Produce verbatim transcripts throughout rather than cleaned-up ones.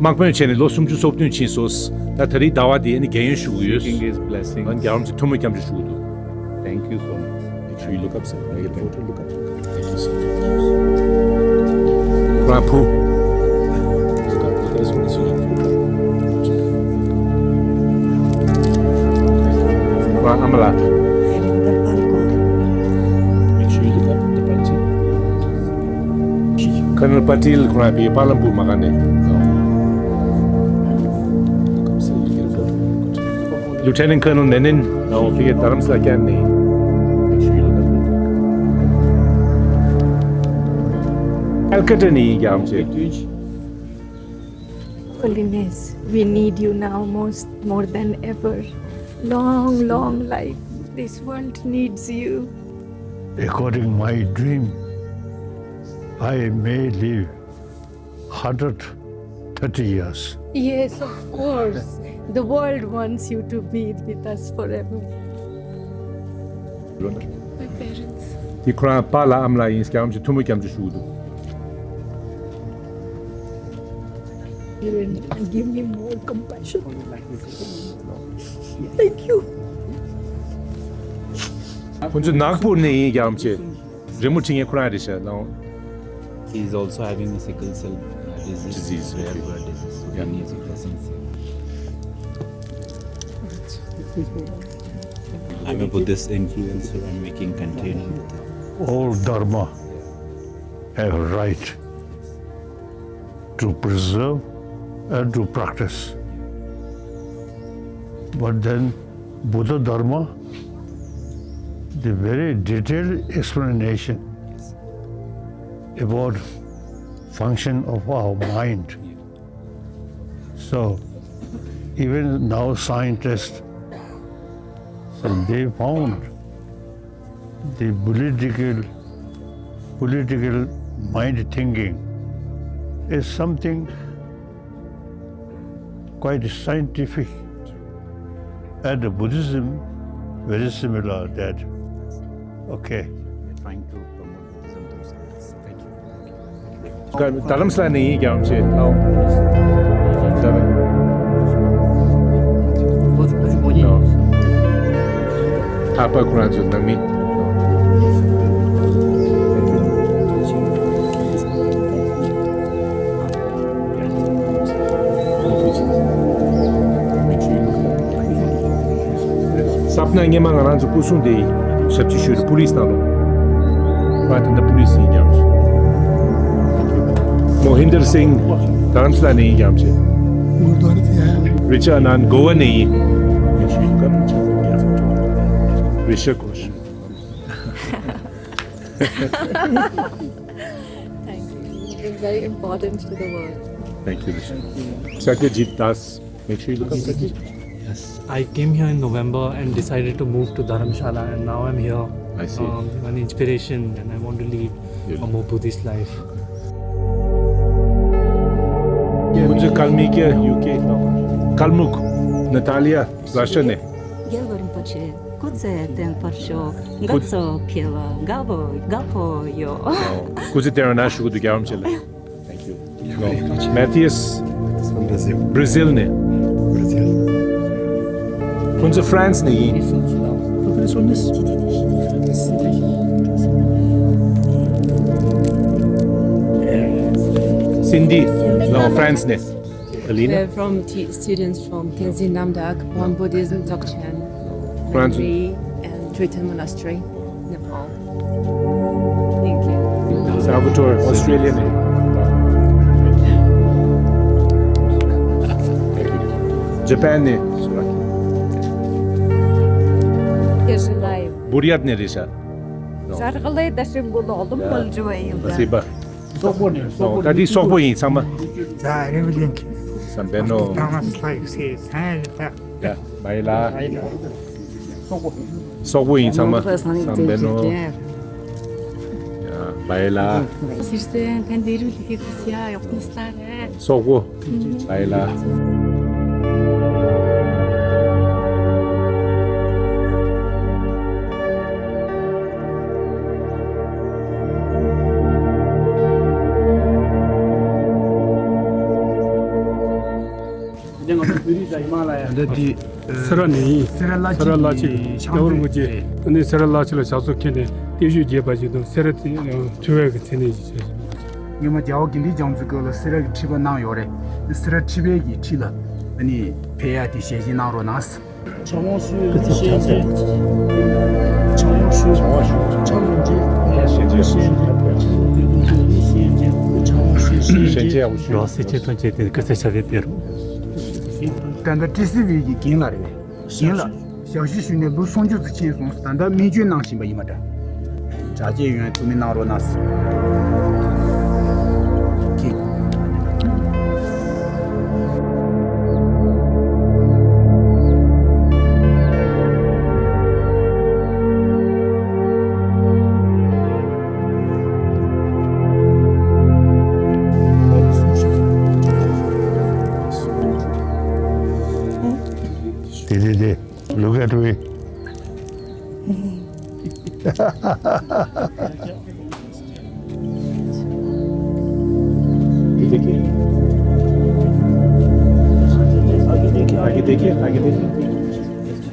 དམག་དཔོན་བྱས་ནས་ལོ་སུམ་ཅུ་སོ་བདུན་ཕྱིན་སོང་། ད་ད་རེས་ཟླ་བ་འདི་ཨ་ནི་རྒན་ཡོལ་ཞུ་གི་ཡོད། Seeking his blessings. ཨ་ནི་རྒྱལ་བ་རིན་པོ་ཆེ་ཐུགས་སྨོན་སྐྱབས་འཇུག་ཞུ་གི་འདུག Thank you so much. Make sure you look up, sir. Make a photo, look up. Thank you so much. ཁོ་རང་ཕུ། Look up, look up, this one is your photo. ཁོ་རང་ཨ་མ་ལགས། Make sure you look up, the party. Colonel Patil ཁོ་རང་པའི་པཱ་ལམ་པུར་མ་ག་ནས། Lieutenant Colonel Menon ནའོ་ཕ་གི་རྡ་རམ་ས་ལ་ཀན་ནས། ཨལ་ཀ་ཏྲ་ནས་ཡིན་རྒྱལ་བ་རིན་པོ་ཆེ། Holiness, we need you now most, more than ever. Long, long life. This world needs you. According my dream, I may live hundred thirty years. Yes, of course. The world wants you to be with us forever. My parents. དེ་ཁོ་རང་པཱ་ལགས་ཨ་མ་ལགས་ཡིན། རྒྱལ་བ་རིན་པོ་ཆེ་ཐུགས་སྨོན་སྐྱབས་འཇུག་ཞུ་གི་འདུག Give me more compassion. Thank you. ཁོང་ཚོ་ནག་པུར་ནས་ཡིན། རྒྱལ་བ་རིན་པོ་ཆེ། རི་མོ་བྲིས་མཁན་ཁོ་རང་རེད་ཤག་ལགས། He is also having a sickle cell, uh, disease, disease, rare okay. Blood disease, so he needs a blessing. I'm a Buddhist influencer. I'm making content. All dharma have right to preserve and to practice. But then Buddha Dharma, the very detailed explanation about function of our mind. So even now scientists, so they found the political, political mind thinking is something quite scientific. And Buddhism, very similar that, okay. We're trying to promote Buddhism through science. Thank you. རྡ་རམ་ས་ལ་ནས་ཡིན། རྒྱལ་བ་རིན་པོ་ཆེ། ཨོ། ད་རེད། ཨོ། འཕགས་པ་ཁོ་རང་ཚོའི་ནང་མི། ས་པ་ན་སྔོན་མ་ང་རང་ཚོ་སྐུ་སྲུང་དེ་ཞབས་ཕྱི་ཞུས་པོ་ལི་སི་ནང་ལོགས། ང་དེ་འདྲ་པུ་ལི་སི་ཡིན་ཀྱང་། མོ་ཧིན་དར་སིང་། རྡ་རམ་ས་ལ་ནས་ཡིན་ཀྱང་བྱས། རི་ཆར་ནན་གོ་བ་ནས་ཡིན། རི་ཆར་གོ་ཤ། Thank you. You've been very important to the world. Thank you, Rishi. Satyajit Das. Make sure you look up Satyajit. Yes, I came here in November and decided to move to Dharamshala, and now I'm here. I see. Um, an inspiration, and I want to lead a more Buddhist life. ཁོང་ཚོ་ཀལ་མིག་ཡུ་ཀེ། ཀལ་མུག། ནཱ་ཏཱ་ལི་ཡ། ར་ཤ་ནས། རྒྱལ་བ་རིན་པོ་ཆེ་སྐུ་ཚེ་བརྟན་པར་ཤོག་དགའ་སྐྱིད་འཕེལ་བ། དགའ་པོ་དགའ་པོ་ཡོད། སྐུ་ཚེ་བརྟན་པར་ཞུ་གི་འདུག་རྒྱལ་བ་རིན་པོ་ཆེ་ལ། Thank you. Matthias. Brazil. Brazil ནས། ཁོང་ཚོ་France ནས་ཡིན། Cindy. No, France ནས། Alina? We're from t- students from Tenzin Namdak, Bon Buddhism, Dzogchen, France. Nandri, and Triton Monastery, Nepal. Thank you. Salvatore, Australia ནས། Japan ནས། Buryatia ནས་རེད་ཤག Жаргалай дашин гүл олон болж байна. Спасибо. ད་འདི་སོག་པོ་ཡིན་ཚང་མ། Sambeno. ཡ། བའི་ལ། སོག་པོ་ཡིན་ཚང་མ། Sambeno. ཡ། བའི་ལ། Сэрсэн танд эрүүл мэндийг хүсье. Угтан сарай. སོག་པོ། བའི་ལ། ད་ལྟ་དེ་སེ་ར་ནས་ཡིན། སེ་ར་བླ་སེ་ར་བླ་སྤྱི་སྤྱི་རྒྱལ་བ་རིན་པོ་ཆེ། ཨ་ནི་སེ་ར་བླ་སྤྱི་ལ་ཞབས་སོར་འཁྱེར་ནས་བརྟན་བཞུགས་རྒྱས་པ་ཞིག་དང་། སེ་ར་དེ་ཐུ་བྷོད་ཀྱི་མཚན་གནས་ཤིག་བྱས་ཟིན། སྔོན་མ་རྒྱལ་བ་དགེ་ལྡན་རྒྱ་མཚོའི་སྐབས་ལ་སེ་ར་གི་ཁྲི་པ་གནང་ཡོད་རེད། སེ་ར་ཁྲི་པའི་གི་ཁྲི་ལ་ཨ་ནི་ཕེབས་ཡ་དེ་ཞལ་བཞེས་གནང་རོགས་གནང་། བྱང་ཕྱོགས་སུ་ཤན་ཅན། བྱང་ཕྱོགས་སུ་བྱང་ཕྱོགས་ཀྱི་ཤན་ཅན། བྱང་ཕྱོགས་སུ་ཤན་ཅན། བྱང་ཕྱོགས་སུ་ཤན་ཅན། ཡོ་སེ་ཅེ་ཐོན་ཅེས་དེ་ཀི་སེ་ཆ་བེ་པེ་རུ། ད་ལྟ་ཀྲི་སི་བི་གི་རྒན་ལགས་རེད་པས། རྒན་ལགས། ཞབས་ཞུ་ཞུས་ནས་ལོ་སུམ་ཅུ་ཙམ་ཕྱིན་སོང་། ད་ལྟ་སྨན་བཅོས་གནང་བཞིན་པ་ཡིན་པ་འདྲ། དྲག་སྐྱེད་ཡོང་ཐུགས་སྨོན་གནང་རོགས་གནང་། ཁྱེད། དེ་དེ་དེ། Look at me.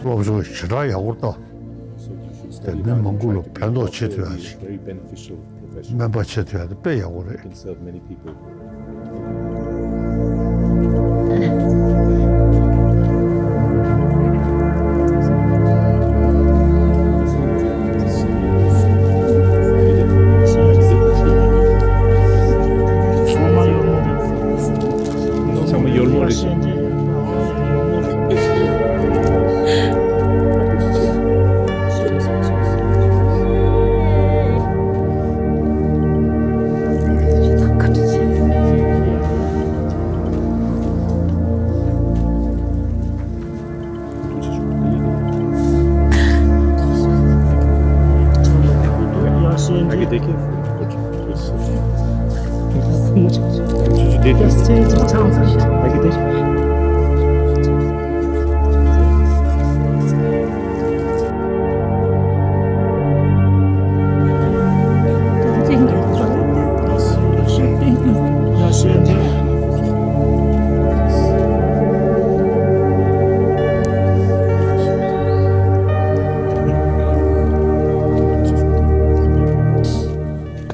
སློབ་སྦྱོང་ཞེ་དྲག་ཡག་པོ་བཏང་། དེ་མི་མང་པོ་ལ་ཕན་ཐོགས་བྱེད་ཐུབ་ཡ་ཞིག་སྨན་པ་བྱེད་ཐུབ་ཡ་དེ་དཔེ་ཡག་པོ་རེད། ཚང་མ་ཡོལ་མོ་རེད། དེ་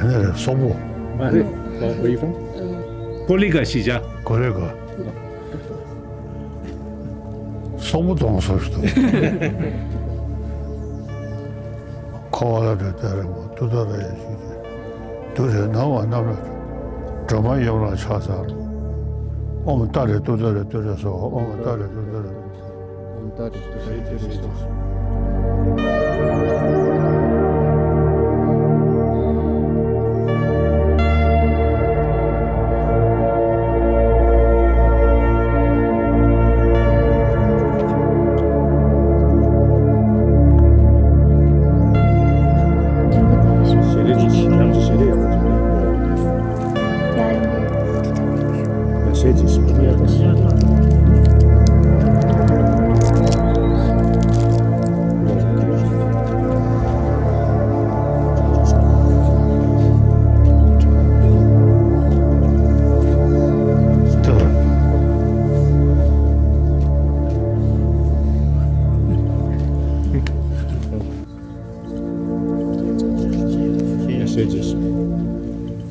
ནས་རེད། སོག་པོ། མ་རེད། Where are you from? ཀོ་ལི་ག་གཞིས་ཆགས། ཀོ་ལི་ག། སོག་པོ་གཏོང་སོགས་ཤིག་འདུག། ཁོ་བ་ལ་དུ་ཏ་རེ་མོ་ཏུ་ཏ་རེ་ཞིག་དུ་རེ་ནང་བ་རྣམས་ལ་སྒྲོལ་མ་ཡོམ་རང་ཆགས་ཚར། ཨོམ་ཏ་རེ་ཏུ་ཏ་རེ་ཏུ་རེ་སོ། ཨོམ་ཏ་རེ་ཏུ་ཏ་རེ། ཨོམ་ཏ་རེ་ཏུ་ཏ་རེ་ཏུ་རེ་སོ།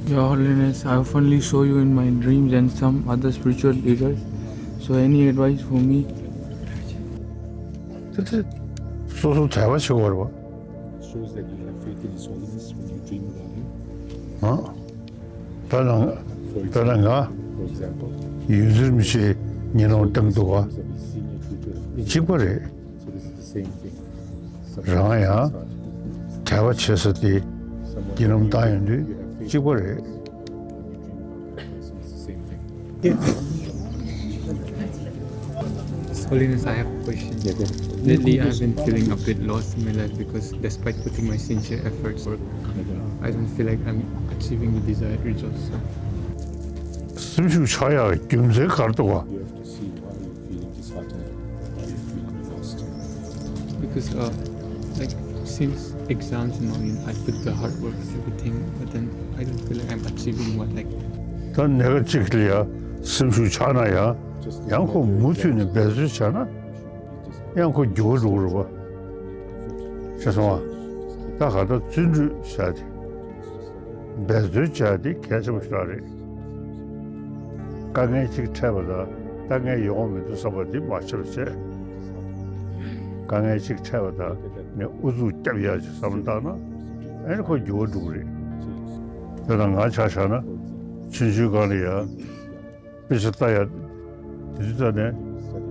Your Holiness, I oftenly saw you in my dreams and some other spiritual leaders. So any advice for me? དེ་དེ་སོ་སོ་དད་པ་བྱེད་དགོས་རེད་པ། Shows that you have faith in His Holiness when you dream about Him. ཨ། ད་ནང་། For ད་ནང་ང་། For example, ཡུལ་འཛིན་མི་ཆེ་ཉེ་ནོར་བཏང་འདུག་ག། Of his senior tutor. གཅིག་པ་རེད། So this is the same thing. རང་ཡང་དད་པ་བྱེད་ས་དེ་བརྒྱུད་ལམ་བཏང་ཡོང་དུས་གཅིག་པ་རེད། Holiness, I have a question. Yeah, go ahead. Lately, I've been feeling a bit lost in my life because despite putting my sincere efforts, I don't feel like I'm achieving the desired results. So, སེམས་ཤུགས་ཆག་ཡག་རྒྱུ་མཚན་ག་རེ་འདུག་ག། You have to see why you're feeling disheartened, why you're feeling lost. Because, uh, like, since exams and all, you know, I put the hard work and everything, but then I don't feel like I'm achieving what, like, ད་ནས་ཀ་གཅིག་ལ་ཡ་སེམས་ཤུགས་ཆག་ན་ཡང་ཡང་ཁོ་མུ་མཐུད་ནས་འབད་རྩོལ་བྱས་ན། ཡང་ཁོ་འགྱུར་བ་འགྲོ་གི་རེད་པ། ཤེས་སོང་ང་། ད་ག་ད་བརྩོན་འགྲུས་བྱ་དེ། འབད་བརྩོན་བྱ་དེ་གལ་ཆེན་པོ་ཞིག་རེད། དཀའ་ངལ་གཅིག་འཕྲད་པ་དང་དཀའ་ངལ་ཡོང་གི་མི་འདུག་བསམ་པ་འདི་མ་ཆགས་པ་བྱས། དཀའ་ངལ་གཅིག་འཕྲད་པ་དང་ངས་ཨུ་ཚུགས་བརྒྱབ་ཡག་ཅིག་བསམ་བློ་བཏང་ན། ཨ་ནི་ཁོ་འགྱུར་བ་འགྲོ་གི་རེད། དེ་ལ་ང་ཆ་བཞག་ན་ཆུང་ཆུང་སྒང་ལ་ཡ། དཔེ་ཆ་ལྟ་ཡ། དེ་དུས་ཙ་ནས་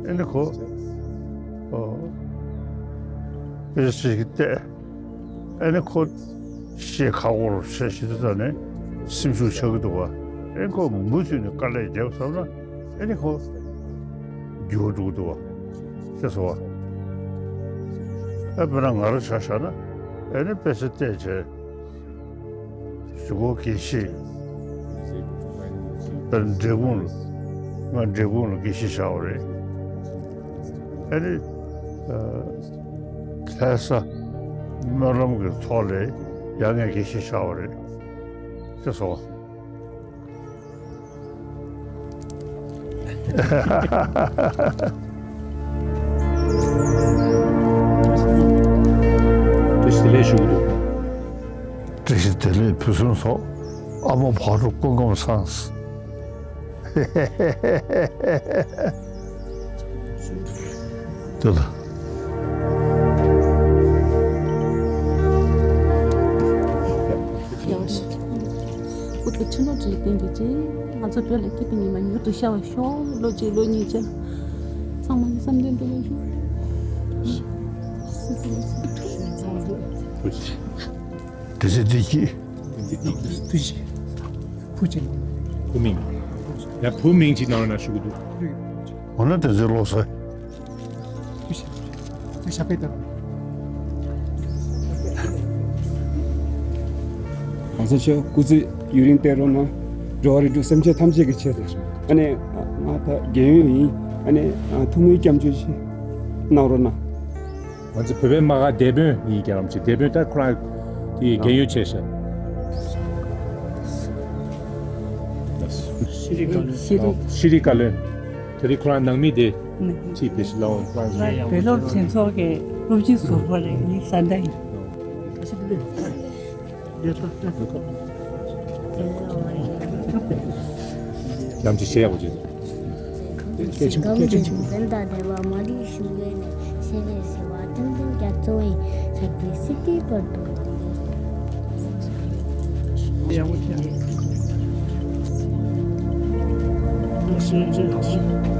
ཨེ་ནི་ཁོ། ཨོ། དཔེ་ཆ་ཞིག་བལྟས། ཨེ་ནི་ཁོ། ཤེས་ཁག་པོ་རུ་བྱས་ཤི་དུས་ཙ་ནས་སེམས་ཤུགས་ཆག་གི་འདུག་བ། ཨེ་ཁོ་མུ་མཐུད་ནས་དཀའ་ལས་བརྒྱབ་བསམ་ན་ཨེ་ནི་ཁོ། འགྱུར་བ་འགྲོ་གི་འདུག་བ། ཤེས་སོང་བ། ཨེ་དཔེར་ན་ང་རང་ཆ་བཞག་ན་ཨེ་ནི་དཔེ་ཆ་བལྟས་བྱས། གཞུག་གུ་དགེ་བཤེས། ད་འབྲས་སྤུངས་ལ། ང་འབྲས་སྤུངས་ལ་དགེ་བཤེས་བཞག་པ་རེད། ཨ་ནི། ལྷ་ས་སྨོན་ལམ་གྱི་ཚོགས་ལས་ཡང་ངས་དགེ་བཤེས་བཞག་པ་རེད། ཅེས་སོ། བཀྲ་ཤིས་བདེ་ལེགས་ཞུ་གི་འདུག་བཀྲ་ཤིས་བདེ་ལེགས་ཕུན་སུམ་ཚོགས། ཨ་མ་བག་དྲོ་སྐུ་ཁམས་བཟང་། དེ་ལ། ཡག་ཤོས། སྐུ་ཚེ་ཁྲི་ལོ་བརྟན་གྱུར་ཅིག་ང་ཚོ་བོད་ལ་སྐྱིད་པའི་ཉི་མ་མྱུར་དུ་ཤར་བར་ཤོག་ལོ་གཅིག་ལོ་གཉིས་ཅིག་ཚང་མ་ནི་བསམ་དོན་འགྲུབ་པར་ཤོག་དེ་ཚེ་བདེ་སྐྱིད། བུ་མིང་། ཡ་བུ་མིང་ཅིག་ནང་ན་ཞུ་གི་འདུག་འོ་ན་དེ་ཚེ་ལོ་སོ། གང་ཟག་ཤོག་སྐུ་ཚེ་ཡུན་རིང་བརྟན་རོགས་གནང་། འགྲོ་བ་རིགས་དྲུག་སེམས་ཅན་ཐམས་ཅད་ཀྱི་ཆེད་དུ། ཨ་ནི་ང་ད་རྒན་ཡོལ་ཡིན། ཨ་ནི་ཐུགས་སྨོན་སྐྱབས་འཇུག་ཅིག་གནང་རོགས་གནང་། ང་ཚོ་བོད་པའི་དམག་སྒར་སྡེ་དཔོན་ཡིན་རྒྱལ་ལམ་ཆེ། སྡེ་དཔོན་ད་ཁོ་རང་དེ་རྒན་ཡོལ་བྱས་ཤག་ཤེས་རིག་བཀའ་བློན། ཤེས་རིག་བཀའ་བློན། དེ་རིང་ཁོ་རང་ནང་མི་དེ་ཅིག་བེད་སྤྱོད་ལའོ་ཁོ་རང་བོད་སློབ་ཆེན་ཚོགས་ཀྱི་སློབ་སྤྱི་ཟུར་པ་རེད། ནི་ས་མཐའ་ཡིན། ཡང་ཅིག་བཤད་ཡག་པོ་བྱེད། སྐྱེ་ཆུང་སྐྱེ་ཆུང་ཆུང་། བན་དང་བདེ་བ་མ་ལུས་ཞུ་བའི་ནས་ཤེས་རེ་ཟེར་བ་ཐམས་ཅད་རྒྱ་མཚོ་ཡིན་ཞབས་ཀྱི་སྲིད་པའི་བར་དུ། ཡང་བོ་ཁྱེད།